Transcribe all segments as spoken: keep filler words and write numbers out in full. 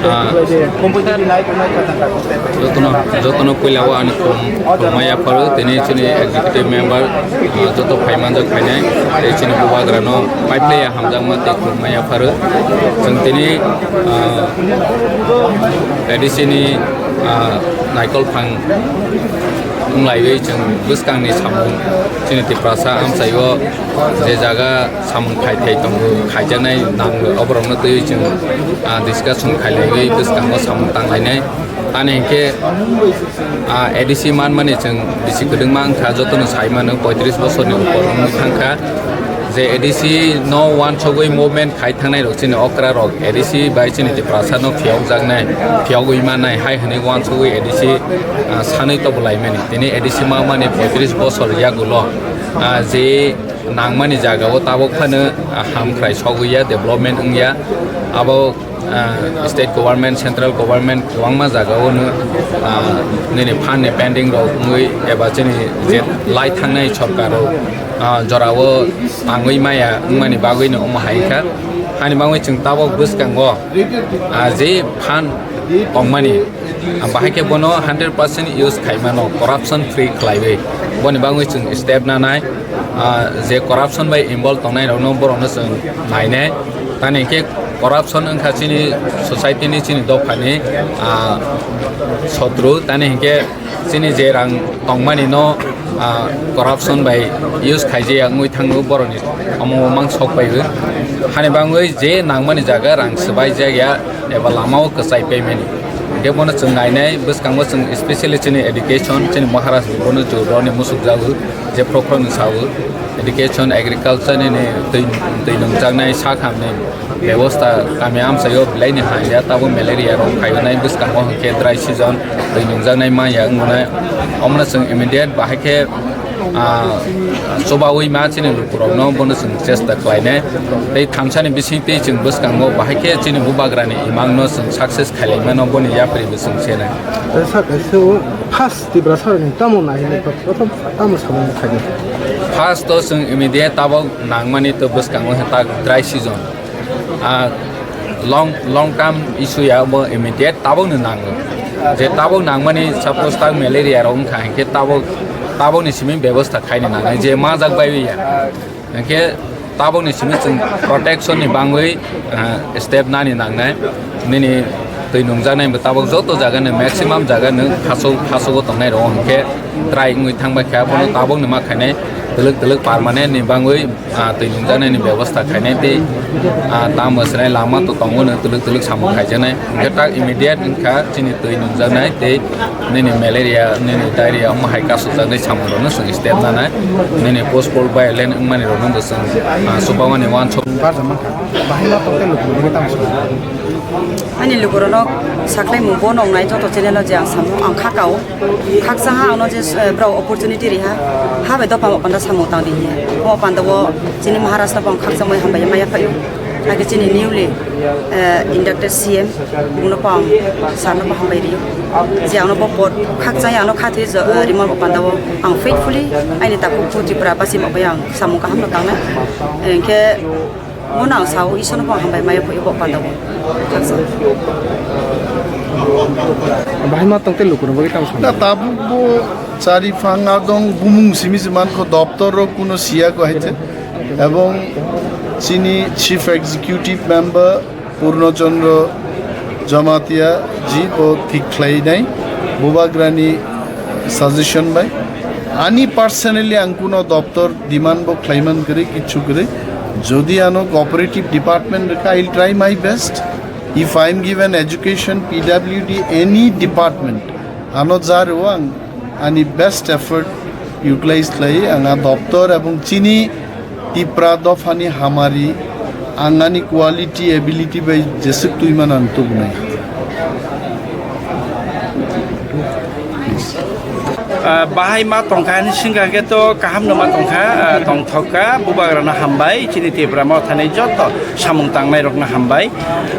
Ah, jotono, jotono puila o ani khum, khumma yapharo, tini chini executive member, ah, joto phaimanjak phainai, tei chini bubagrano paiplaiya hamjakma tei khumma yapharo. Chwng tini, ah, A D C ni, ah, naikol phang wnglaiwi chwng bwskangni samung chini Tiprasa amchaio je jaga samung khai thai tongo, khaijaknai nango, oborokno twiwi chwng, ah, discussion khailaiwi bwskango samung tanglainai. Ani hinkhe, ah, A D C manmani chwng bisi kwdwngma wngkha, jotono sai mano, poitris bosorni upor wngwi thangkha. Je A D C no uansugwi movement khai thangnai rok chini okra rok A D C bai chini Tiprasa no phiyokjaknai, phiyogwi mannai hai hwnwi uansugwi A D C, ah, sanwi tobolaimani. Tini A D C manmani poitris bosor yagulo, ah, je nangmani jagao tabuk phano, ah, hamkrai sogwi ya, development wngya. Abo, ah, state government, central government kwbangma jagao no, ah, nini phan ni pending rok wngwi eba chini je lai thangnai sorkar rok, ah, jorao tangwi maya wngmani bagwi no omo hai kha. Hani bagwi chwng tabuk bwskango, ah, je phan tongmani, ah, bahai khe bono hundred percent use khai mano, corruption free khlaiwi. Boni bagwi chwng step nanai, ah, je corruption bai involve tongnai rokno borokno chwng nainai. Tani hinkhe corruption wngkha chini society ni, chini dopha ni, ah, sotru. Tani hinkhe chini je rang tongmani no, ah, corruption bai use khaijaya wngwi thango borokni, omo mang sok pai o. Hani bagwi je nangmani jaga rang swbai jakya eba lama o kwchai paimani. Hinkhe bono chwng nainai bwskango chwng specially chini education, chini Maharaj bono jora ni musuk jago, je phoro phoro ni sao education, agriculture ni, ni twi, twi nungjaknai sak ham ni bebosta kami amchaio belai ni hamya, tabuk malaria rok phainai bwskango hinkhe dry season twi nungjaknai manya wngnai. Omono chwng immediate bahai khe, ah, chubaui ma chini lukurokno bono chwng chesta khlainai. Tei thamsani bisingtwi chwng bwskango bahai khe chini bubagrani imangno chwng success khailaimano boni yapri bo chwng senai. Sir, kaisa o first Tiprasa rokni tamo nai hinwi prothom tamo samung khaidi? First o chwng immediate tabuk nangmani to bwskango hinkhe tak dry season. Ah, long, long term issue ya, bo immediate tabuk no nango. Je tabuk nangmani, suppose tak malaria rok wngkha hinkhe tabuk, tabuk ni simi bebosta khaini nangnai, je majak bai ya. Hinkhe tabuk ni simi chwng protection ni bangwi, ah, step nani nangnai. Nini twi nungjaknai bo tabuk joto jaga no, maximum jaga no khasuk, khasugo tongnai rok hinkhe try wngwi thangbai kha, bono tabuk ni ma khainai twlwk twlwk permanent ni bangwi ah, twi nungjaknaini bebosta khainai tei, ah, tamo chwrai lama to tongo no twlwk twlwk samung khaijaknai. Hinkhe tak immediate wngkha chini twi nungjaknai tei nini malaria, nini diarrhea omo hai kasukjaknai samung rokno chwng step nanai. Nini post pol violent wngmani rokno bo chwng, ah, chubamani uansuk. Barjak mankha. Bahai ma tongkhe lukurokno tamo swngo? Ani lukurokno saklaimung bo nongnai joto channel o je ang samo ang kha kao. Khakchangha ano je, eh, borok opportunity riha, ha bai dopha mo panda samung tang di hiya. Mo panda o chini Maharaj no bang khakchangmai hambai maya phaio. Age chini newly, eh, inducted C M buno pang sir no hambai rio. Je ano bo pot khakchang ano khathi jo, eh, rimo mo panda o ang faithfully aini takhuk Tripura basi mo bai ang samung kaham no tangnai. Engke Bono ang sao, Isorno bo hambai maya phuio bo panda bo. Bahai ma tongte lukurok bagwi tamo Na swngo. Tabuk bo chari phang adong bumung simi se mankho doptor rok kuno siya ko haite. Ebong chini Chief Executive Member Purno Chandra Jamatia ji bo thik khlainai bubagrani suggestion bai. Ani personally ang kuno doptor demand bo khlaiman kwrwi, kichu kwrwi. Jodi ano cooperative department rwkha, I will try my best. If I am given education, P W D, any department, ano ja rwo ang ani best effort utilize khlai, ang a doptor ebong chini Tipra dophani hamari ang ani quality, ability bai jeswk twi mano ang tubunai. Ah, bahai ma tongkha, ani singkha khe to kaham no ma tongkha, ah, tongthok kha, bubagrano hambai, chini Tipra Motha ni joto samung tangnai rokno hambai.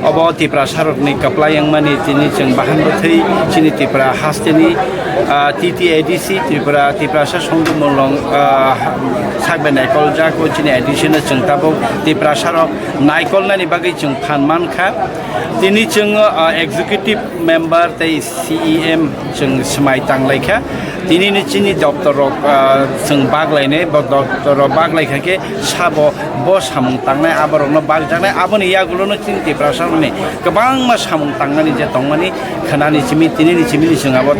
Obo Tiprasa rokni kwplai wngmani tini chwng bahan bwthwi chini Tipra hasteni Ah, T T A D C Tripura, Tiprasa Songduk Molong, ah, sakbai naikol jak o chini A D C no chwng tabuk Tiprasa rok naikolnani bagwi chwng phan mankha. Tini chwng, ah, executive member tei C E M chwng swmai tanglaikha. Tini ni chini doptor rok, ah, chwng baglainai, bo doptor rok baglaikha khe sabo bo samung tangnai, aborokno bagjaknai, aboni yagulono chini Tiprasa rokni kwbangma samung tangnani je tongmani khwnani simi, tini ni simi ni chwng abo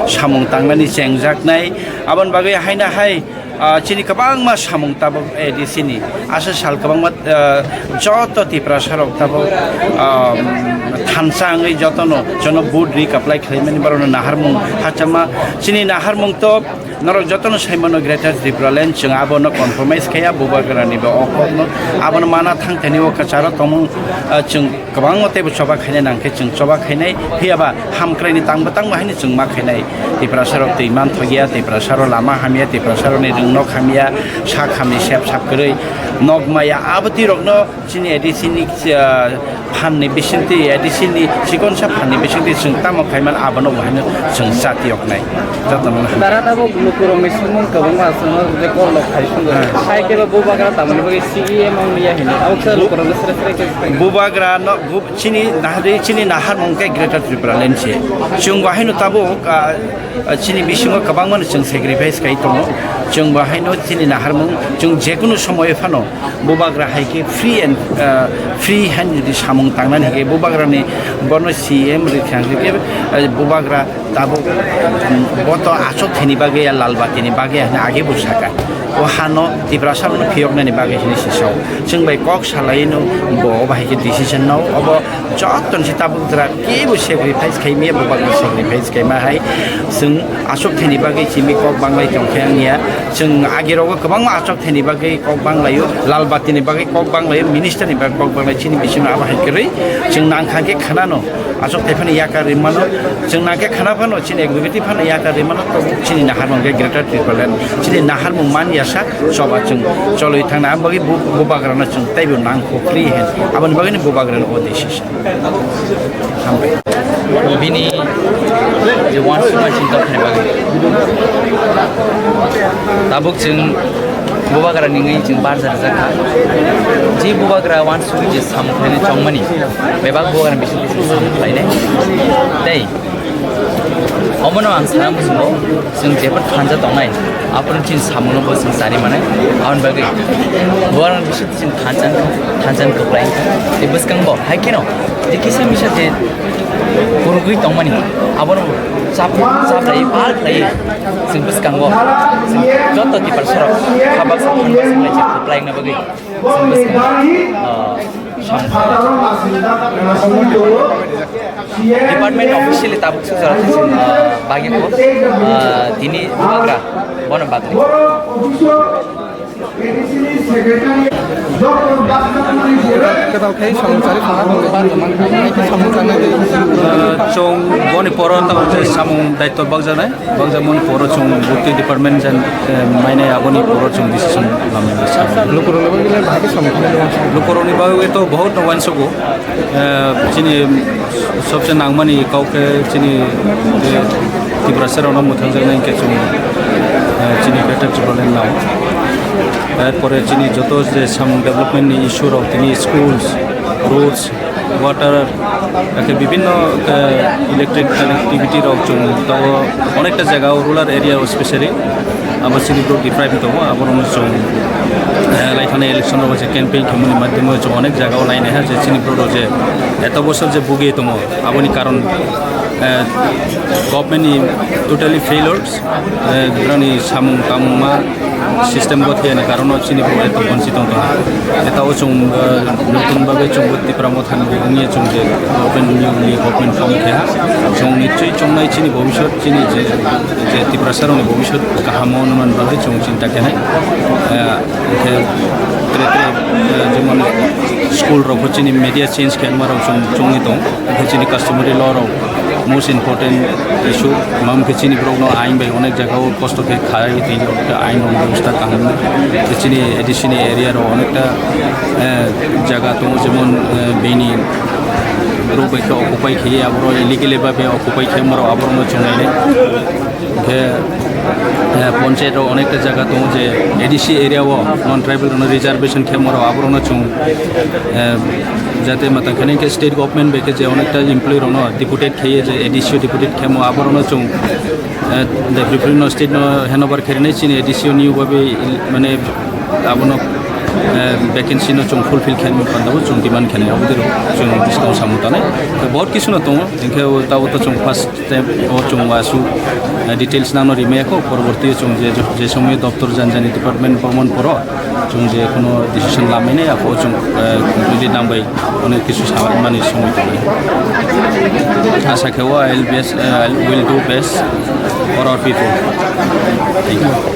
samung tangnani chengjaknai. Aboni bagwi haino hai, ah, chini kwbangma samung tabuk A D C ni. Aswk sal kwbangma, ah, joto Tiprasa rok tabuk, ah, thansa wngwi jotono, jono vote ri kaplai khlaimani borokno naharmung hachama. Chini naharmung to norok jotono saimano Greater Tripura Land, chwng abono compromise khaiya, Bubagrani bo o kokno abono mana thang thani o kwcharo tongmung, ah, chwng kwbangma teibo choba khaina nangkhe chwng choba khainai, phiyaba hamkraini tangbo tangbo haino chwng ma khainai. Tiprasa rok twi manthokya, Tiprasa rok lama hamya, Tiprasa rokni rwngnok hamya, sak hamni sep sap kwrwi nok maya, abo twi rokno chini A D C ni, ah, phanni bisingtwi, A D C ni chikonsa phanni bisingtwi chwng tamo khaiman abono bo haino chwng chati yoknai. Jotono. Dara tabuk lukurokni sumung kwbangma aswkno je call rok khai sungo. Hai khe bo Bubagra tamoni bagwi C E M wng liya hino. Abuk sa lukurokno sere sere khe. Bubagra no, bu-, chini nahari, chini naharmung khe Greater Tripura Land se. Chwng bo haino tabuk, ah, ah, chini bisingo kwbangmano chwng sacrifice khai tongo. Chwng bo haino chini naharmung, chwng jekunu somoyo phano Bubagra hai khe free and, ah, free hand jodi samung tangnani hai khe Bubagrani bono C M rikha hai khe, ah, Bubagra tabuk, um, boto achuk thani bagwi ya lal batini bagwi ya hwnwi age bo saka. O hano Tiprasa rokno phiyoknani bagwi hwnwi se sao. Chwng bai kok salaino bo obo hai khe decision nao. Obo joto ni se tabuk jora kebo sacrifice khai maya, Bubagra sacrifice khai ma hai. Chwng achuk thani bagwi simi kok banglai tong khe ang ya. Chwng agi rogo kwbangma achuk thani bagwi kok banglaio, lal batini bagwi kok banglaio, minister ni bagwi kok banglai, chini bisingo abo hai kwrwi. Chwng nang kha khe khwnano. Achuk thai phano yakar rimano, chwng nang khe khwna phano, chini executive phano yakar rimano, tabuk chini naharmung khe Greater Tipraland, chini naharmung man yasa choba chwng cholwi thangna, aboni bagwi bu-, Bubagrano chwng teibo nang kho free hand, aboni bagwino Bubagrano o decision. Hambai. Bini je wansukma chini tongthani bagwi. Tabuk chwng Bubagra ni wngwi chwng barja rijak kha. Je Bubagra wansugwi je samung khlaina chongmani, bebak Bubagra ni bisingtwi chwng samung khlainai. Tei omono ang sana muchungo, chwng jephru thansa tongnai, aphuru chini samungno bo chwng chari manai. Aboni bagwi Bubagra ni bisingtwi chwng thansa, thansa kwplai wngkha. Tei bwskango hai kheno je kisa misa je kwrwngwi tongmani, abono chap-, chaplai, pal khlai, chwng bwskango, chwng joto Tiprasarok kha baksa, phan baksa khlai chwng kwplai wngna bagwi chwng bwskango, ah, samung. Department officially tabuk sujak, ah, bagwi kho, ah, tini Bubagra, bono bagwi. Kwtal khe samung chari phano bar man kha, samung chanai de. Ah, chwng boni poro tabuk je samung daityo bakjaknai, bakjakmani poro chwng bukti department jan, eh, mainai aboni poro chwng decision lamani. Lukurokni bagwi le bahai khe samung khlainai wansukgo. Lukurokni bagwi to bahut no wansukgo. Eh, chini sobse nangmani kok khe chini, eh, Tiprasa rokno mwthangjaknai hinkhe chwng, eh, chini Greater Tipraland nao. Erpore chini joto je samung development ni issue rok, tini schools, roads, water, ake bibhinno, eh, electric connectivity rok chwng tabuk onekta jaga o rural area o specially abo chini borok deprive tongo, aborokno chwng, eh, lai thani election rok je campaign khaimani madhyamo chwng onek jaga o nainaiha je chini borok je eto bosor je bugi tongo, aboni karon, eh, government ni totally failures, eh, borokni samung tangma system gothiyani karono chini borok eto bonchit tong tongo. Eta o chwng, eh, notun bagwi chwng Tipra Motha ni wngya chwng je government ni wngya, government form khe ha. Chwng nichoi chongnai chini bhobishyot chini je, je Tiprasa rokni bhobishyot kaham o nwnani bagwi chwng chinta khe nai. Eh, khe tre tre, eh, jemon school rok bo chini media change khe ma rok chwng chongni tong. Khe chini customary law rok most important issue. Mam khe chini borok no ain bai onek jaga o kosto khe kharwi twi ain rok bebosta kaham. Khe chini A D C ni area rok onekta, eh, jaga tongo jemon, eh, bini borok bai khe occupy khaiwi aborok illegally babe occupy khaimorok aborokno chwng nainai. Hwnkhe, eh, panchayat o onekta jaga tongo je A D C area o non tribal rokno reservation khaimorok aborokno chwng, eh, jate matang khani hwnkhe state government bai khe je onekta employee rokno deputed khaiwi je A D C o deputed khaimo aborokno chwng, eh, the people no state no handover khainai chini A D C o new babe il-, mane abono, eh, vacancy no chwng fulfill khaimani panda bo chwng demand khainai abo chwng bwskang samung tanai. Bahut kisu no tongo hwnkhe o tabuk to chwng first step o chwng wasu, eh, details nangno rimaya kho, poroborti o chwng je, je somoy doptor janjani department bongmani poro chwng je kheno decision lamai nai, apho chwng, eh, jodi nang bai onek kisu samani somoy tongo. Asa khe o I will best, eh, I will do best for our people. Thank you.